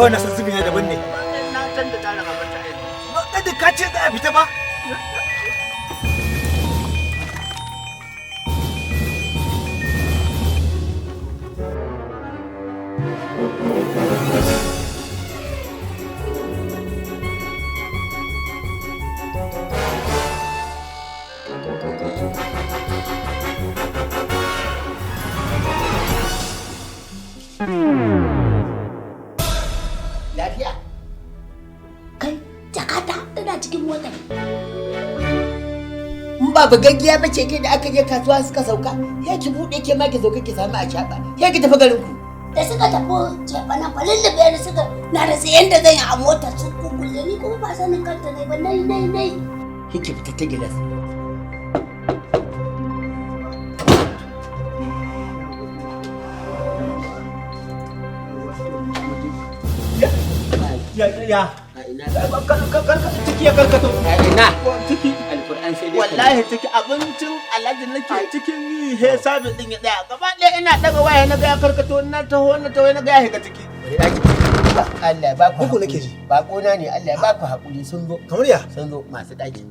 Kawai na san zubi ne daban ne. Na canza tsarin abinci a yanzu. Ba da ka ce za a fita ba. Lafiya? Kai, jakata tana cikin motar. In ba bugaggiya ba ce ke da aka je kasuwa suka sauka, sai ki buɗe ke ma ki sauka ki samu a caɓa, sai ki tafi garin ku. Da suka tafi cefana fa lullube ni suka, na rasa yadda zan yi a motar, su kukulle ni kuma ba sanin kanta ne ba, nai nai nai. Sai ki fita ta gilas. Ya ya. A ina? Ciki ya karkato. A ina? Ciki. Alƙur'an sai dai. Wallahi ciki abincin alhaji nake cikin yi, he sabis din ya tsaya gaba ɗaya, ina daga waya na ga ya karkato, na taho na taho na ga ya shiga ciki. Allah ya ba ku Bugu haƙuri. nake ji. Baƙona ne, Allah ya ba ku haƙuri, sun zo. Kamar ya? Sun zo masu ɗaki.